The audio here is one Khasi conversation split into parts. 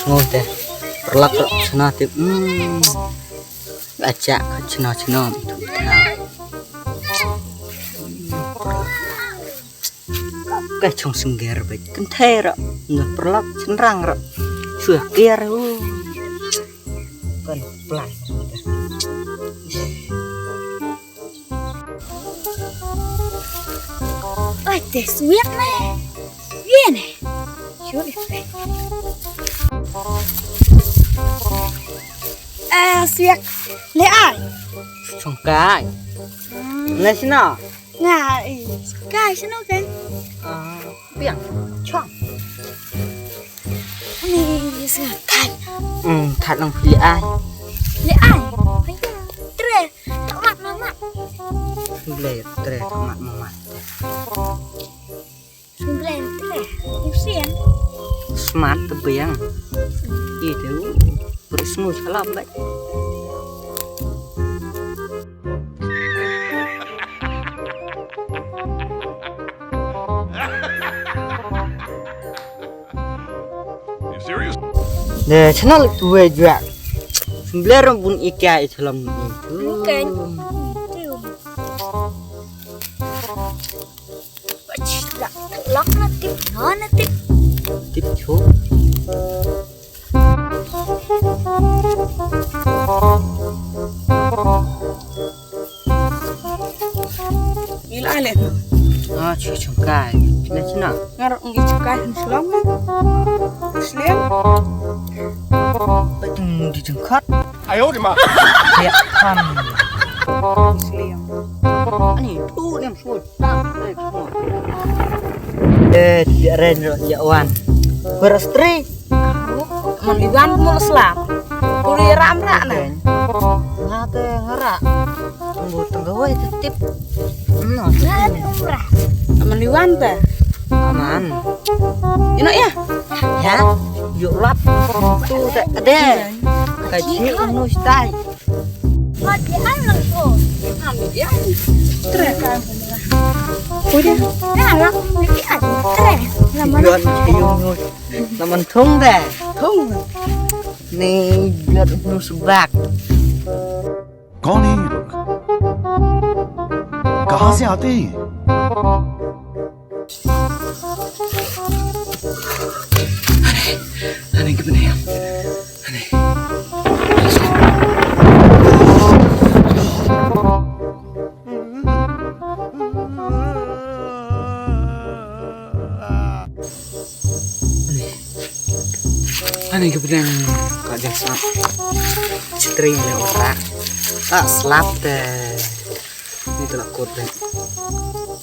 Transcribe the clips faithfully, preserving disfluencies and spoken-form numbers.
Ngo te. Paralok ruh shna tip. Hmm. Acha ka chna chna tu. Ka chong sengger bad kynthei ruh. Nga paralok chynrang ruh. Shuh ker u. Kan plan. Oi, te swiak ne. Bien. Shuh ker. Ah, swiak. Le ai. Song kai. Hmm. Le sina. Nga, eh, kai sino kan? Ah, piang. Chong. Ni sing kai. Hmm, that lang pili ai. Li ai. Ayo, tre. Tak mat mamat. Ble, tre, tak mat mamat. Ble, tre. Ni siang. Smart te biang. Itu. Berismu salam baik. You serious? Deh, channel tu we juga. Sembler bun ikai salam itu. Bukan. Itu. Lak, lak na tip, na na tip. Tip chu. Ila ale. Ah, chu chu kai. China china. Ngar ngi chu kai hin slong. Sliang. Betul di jengkat. Ayo di ma. Ya kan. Sliang. Ani tu nem sud. Eh, dia ren ro ya wan. Berastri. Man iwan mul slap. Kuli ram ra na. Ngate ngara. Tunggu tunggu wai tetip. No. Man iwan te. Aman. Ino ya? Ya. Yuk lap. Tu tak ada. Kaji unu stai. Wat ya lang ko. Am ya. Tre ka. Udah. Ya lang ni ai. Tre. Laman. Yuan kayu ngut. Laman thung deh. Thung. Ni biar nu sebak. कौन है ये लोग? कहाँ से आते हैं ये? Ani, ani, gimana ya? Ani. Ani. Ani ka bneng ka jang slap. Chitring ne ora. Ah, slap te. Ni tu la kut deh.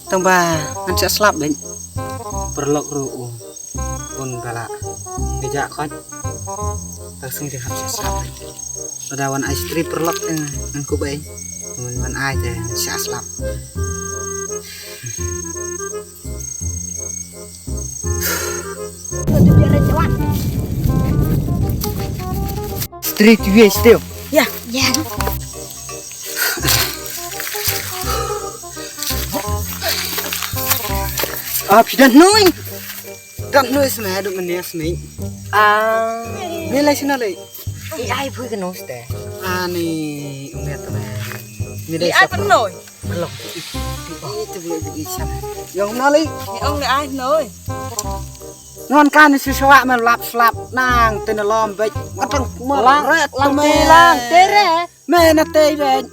Tang ba ngan siah slap deh. Paralok ruh u. Un bala. Ngi ja khot. Tang sing dei hap siah slap deh. Pada wan ai stri paralok deh ngan ku bai. Wan wan ai deh siah slap. Straight away still. Ya. Ya. Ah, phi don hnoi. Don hnoi sma, don mane sma. Ah. Me lai sna lai. I ai phui ka nos te. Ani, umet me. Me dei ai sap. Pynlong. Itu bu bu isam. Yong na lai. Ni ong le ai noi. Ngon kan si swa me lap slap nang te na lom bej. Matang mo lang, re lang te me. Lang te re. Me na te bej.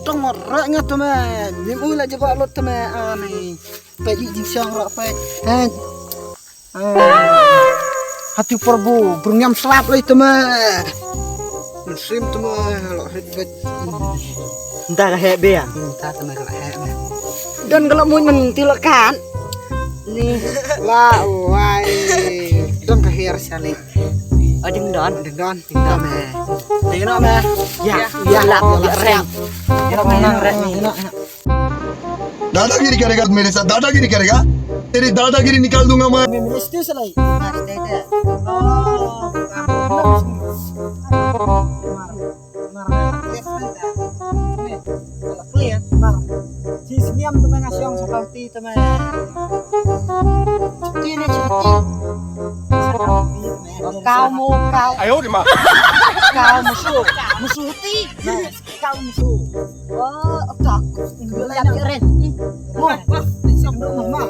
Tong mo re nga te me. Ni u la jaba lot te me ani. Pe ji ji siang ro pe. Hen. Ah. Hati por bu, brung yam slap lai te me. Sim te me, lo het bet. Nda ka he be ya. Nda te me ka he me. Don ka lo mun men ti lo kan. Ni la wai. Don ka her sali. Ading don. Ading don. Ding don me. Ding don me. Ya, ya la ya rem. Ya la menang rem ni. Enak, enak. दादागिरी करेगा मेरे साथ, दादागिरी करेगा? तेरी दादागिरी निकाल दूंगा मैं। Minister sa lai. Ti sniam tu menga siang sa ti tu me. Ti ne ti. Sa ti me. Kau mo kau. Ayo di ma. Kau musuh. Musuh ti. Kau musuh. Wah, tak. Gelap keren. Mo. Mama.